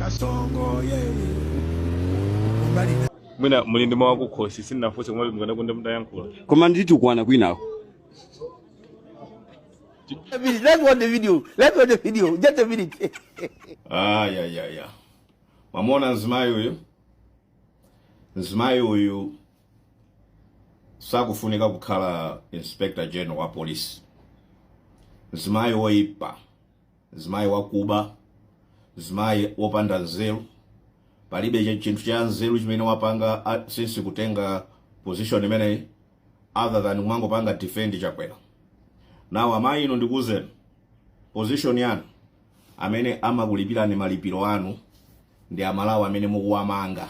Kasongo yeye kumbali. Mwina muli ndi mawu akukhosi, sindinafunse, koma mukanakonda mutayankhula. Koma nditukwana kwinako. A minute. Let's watch the video. Let's watch the video. Just a minute. Ayayaya, mwamona mzimayi uyu? Mzimayi uyu sakufunika kukhala Inspector General wa police. Mzimayi woipa, mzimayi wakuba, mzimayi wopanda nzeru. Palibe chinthu cha nzeru chimene wapanga since kutenga position imeneyi, other than kumangopanga defend Chakwera. Nawo amayi inu, ndikuwuzeni, position yanu, amene amakulipirani malipiro anu ndi Amalawi amene mukuwamanga.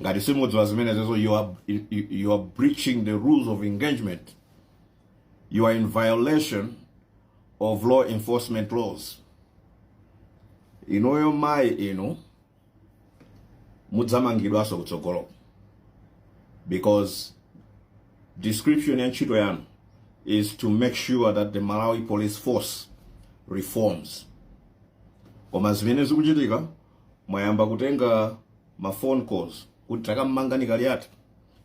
Ngati simudziwa zimenezo, you are breaching the rules of engagement. You are in violation of law enforcement laws. Inuyo mayi inu, mudzamangidwanso kutsogolo, because description ya ntchito yanu is to make sure that the Malawi Police Force reforms. Koma zimene zikuchitika, mwayamba kutenga ma phone calls kuti takammangani Kaliati,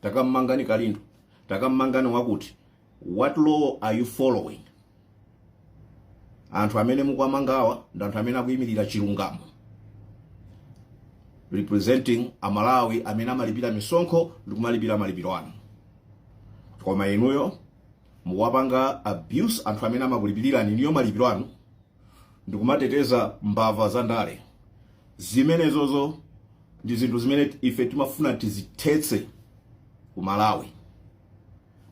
takammangani Kalindo, takammangani wakuti. What law are you following? Anthu amene mukuwamangawa ndi anthu amene akuyimirira chilungamo, representing Amalawi amene amalipira misonkho ndi kumalipira malipiro anu. Koma inuyo mukuwapanga abuse anthu amene amakulipirirani inuyo malipiro anu ndikumateteza mbava za ndale. Zimenezozo ndi zinthu zimene ife timafuna tizithetse ku Malawi.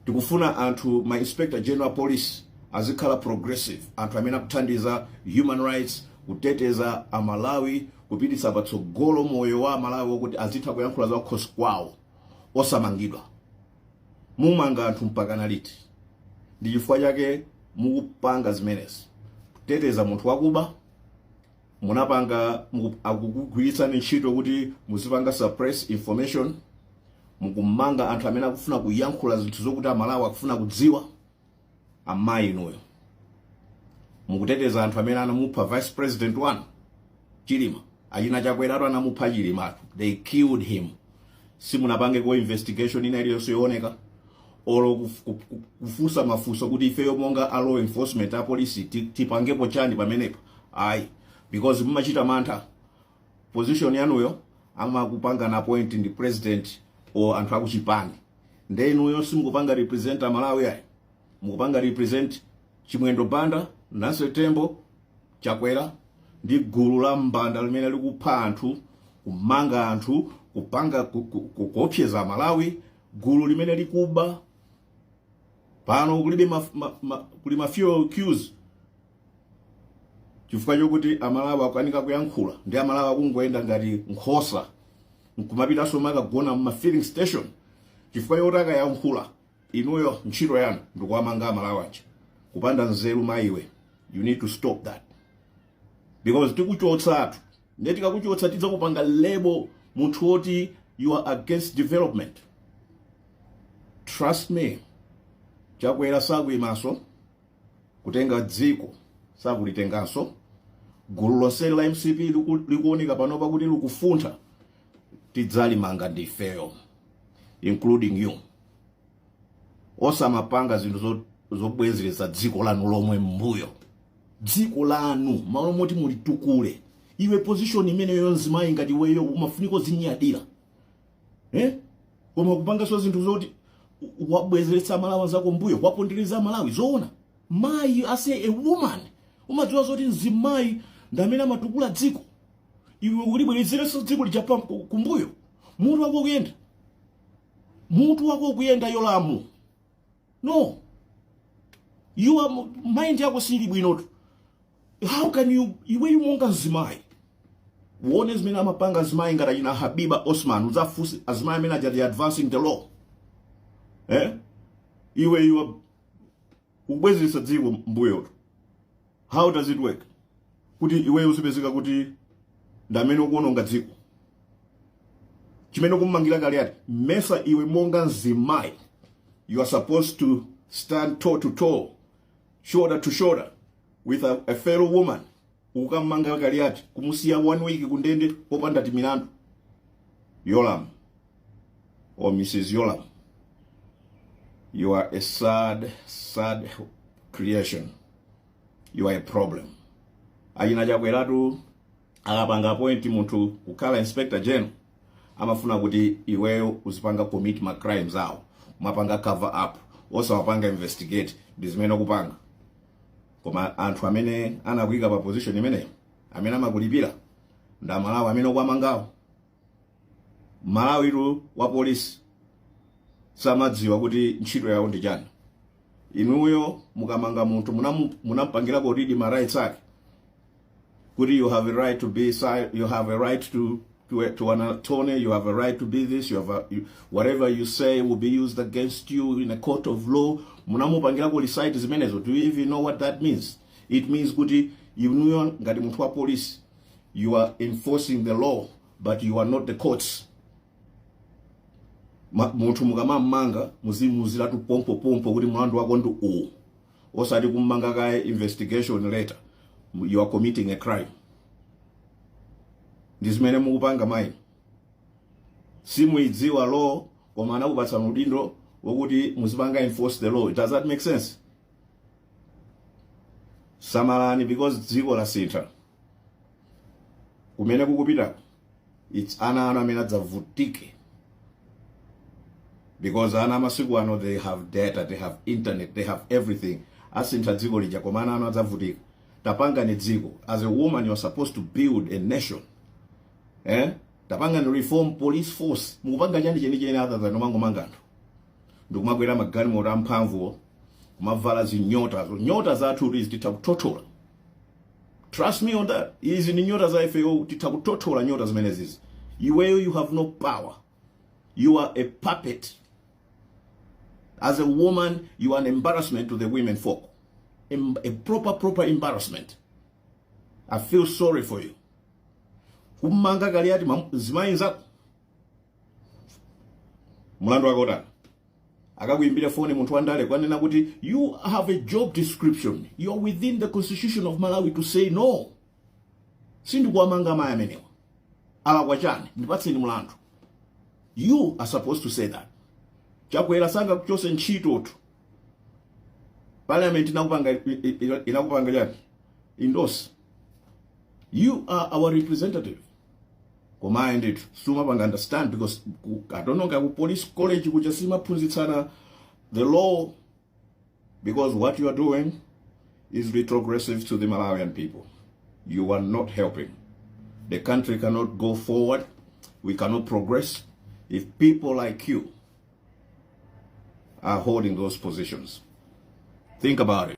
Tikufuna anthu, ma Inspector General Police, azikhala progressive, anthu amene akuthandiza human rights, kuteteza Amalawi, kupititsa patsogolo moyo wa Amalawi, wokuti azitha kuyankhula za kukhosi kwawo osamangidwa. Mumanga anthu mpaka naliti? Ndi chifukwa chake mukupanga zimenezi, kuteteza munthu wakuba. Munapanga akukugwiritsani ntchito kuti muzipanga suppress information. Mukumanga anthu amene akufuna kuyankhula zinthu zokuti Amalawi akufuna kudziwa. Amayi inuyo mukuteteza anthu amene anamupha vice president wanu Chilima. Achina Chakweratu anamupha Chilimatu. They killed him. Simunapangeko investigation ina iliyonse yooneka, olo kufunsa mafunso kuti ifeyo monga a law enforcement, a polisi, tipangepo chani pamenepo. Ayi, because mumachita mantha. Position yanuyo amakupanga na appoint ndi president or anthu akuchipani. Nde inuyo simukupanga represent Amalawi ayi, mukupanga represent Chimwendo Banda, Nancy Tembo, Chakwera ndi gulu la mbanda limene likupha anthu, kumanga anthu, kupanga kuopseza Amalawi, gulu limene likuba. Pano kulibe kuli ma fuel queues chifukwa chokuti Amalawi akukanika kuyankhula, ndi Amalawi akungoyenda ngati nkhosa nkumapitanso makagona mma filling station chifukwa choti akayankhula. Inuyo ntchito yanu ndikuwamanga Amalawi aja. Kupanda nzeru mayiwe. You need to stop that, because tikuchotsatu. Ndiye tikakuchotsa, tidzakupanga label munthu woti you are against development. Trust me, Chakwera sakuyimanso kutenga dziko, sakulitenganso. Gulu lonseli la MCP likuoneka panopa kuti likufuntha. Tidzalimanga ndifeyo, including you. Osamapanga zinthu zobwezeretsa dziko lanu lomwe mbuyo, dziko lanu malo moti mulitukule. Iwe, position imeneyo, mzimayi ngati iweyo umafunika uzinyadira, eh? Koma kupanganso zinthu zoti wabwezeretsa Malawi zako mbuyo, wapondereza Malawi, zoona? Mayi ase, a woman, umadziwa zoti mzimayi ndi amene amatukula dziko. Iwe ulibwerezerenso dziko lija kumbuyo. Mutu wako ukuyenda? Mutu wako ukuyenda, Yolamu? No, you are, mind yako sili bwinotu. How can you, iweyu monga mzimayi, uone zimene amapanga azimayi ngati achina Habiba Osman? Udzafunse azimayi amene ajati advancing the law, eh? Iwe, you are ukubwezeretsa dziko mbuyotu. How does it work kuti iweyo uzipezeka kuti ndi amene ukuononga dziko? Chimene ukummangira Kaliati, mesa iwe monga mzimayi you are supposed to stand toe to toe, shoulder to shoulder with a fellow woman? Ukamanga Kaliati, kumusiya one week kundende popanda timilandu. Yolam or Mrs Yolam, you are a sad, sad creation. You are a problem. Achina Chakweratu akapanga appoint munthu kukhala inspector general, amafuna kuti iweyo uzipanga commit ma crimes awo, mapanga cover up, osawapanga investigate. Ndi zimene ukupanga. Koma anthu amene anakuyika pa position imeneyo, amene amakulipira, ndi Amalawi amene ukuwamangawo. Malawitu wa polisi samadziwa kuti ntchito yawo ndi chani. Inuyo mukamanga munthu, munampangirako read ma rights ake, kuti you have a right to be you have a right to an attorney, you have a right to be this, you have a, you, whatever you say will be used against you in a court of law? Munamupangirako recite zimenezo? Do you even know what that means? It means kuti inuyo ngati munthu wa police, you are enforcing the law, but you are not the courts. Munthu mukamamanga, muzimuziratu pompopompo kuti mlandu wako ndi uwu, osati kummanga kaye, investigation later. You are committing a crime. Ndi zimene mukupanga, mayi. Simuidziwa law, koma anakupatsani udindo wokuti muzipanga enforce the law. Does that make sense? Samalani, because dziko lasintha. Kumene kukupitako, it's ana anu amene adzavutike, because ana amasiku ano, they have data, they have internet, they have everything. Asintha dziko lija, koma ana anu adzavutika. Tapangani dziko. As a woman, you are supposed to build a nation, eh? Tapangani reform police force. Mukupanga chani chenicheni other than omangomanga anthu ndikumakwera magalimoto amphamvuwo, kumavala zinyotazo? Nyota zathu izi titha kuthothola. Trust me on that. Izi ni nyota za ifeyo, titha kuthothola nyota zimenezizi. Iweyo, you have no power. You are a puppet. As a woman, you are an embarrassment to the women folk. A proper, proper embarrassment. I feel sorry for you. Kumanga Kaliati, zimayi zako, mulandu wake utani? Akakuimbira foni munthu wandale kwanena kuti you have a job description, you are within the constitution of Malawi to say, "No, sindikuwamanga amayi amenewa. Alakwa chani? Ndipatseni mulandu." You are supposed to say that. Chakwera sangakuchose ntchitotu. Parliament inakupanga chani? Endorse. You are our representative. Koma ayi ndithu, sumapanga understand, because I don't know ku police college kuja simaphunzitsana the law, because what you are doing is retrogressive to the Malawian people. You are not helping. The country cannot go forward. We cannot progress if people like you are holding those positions. Think about it.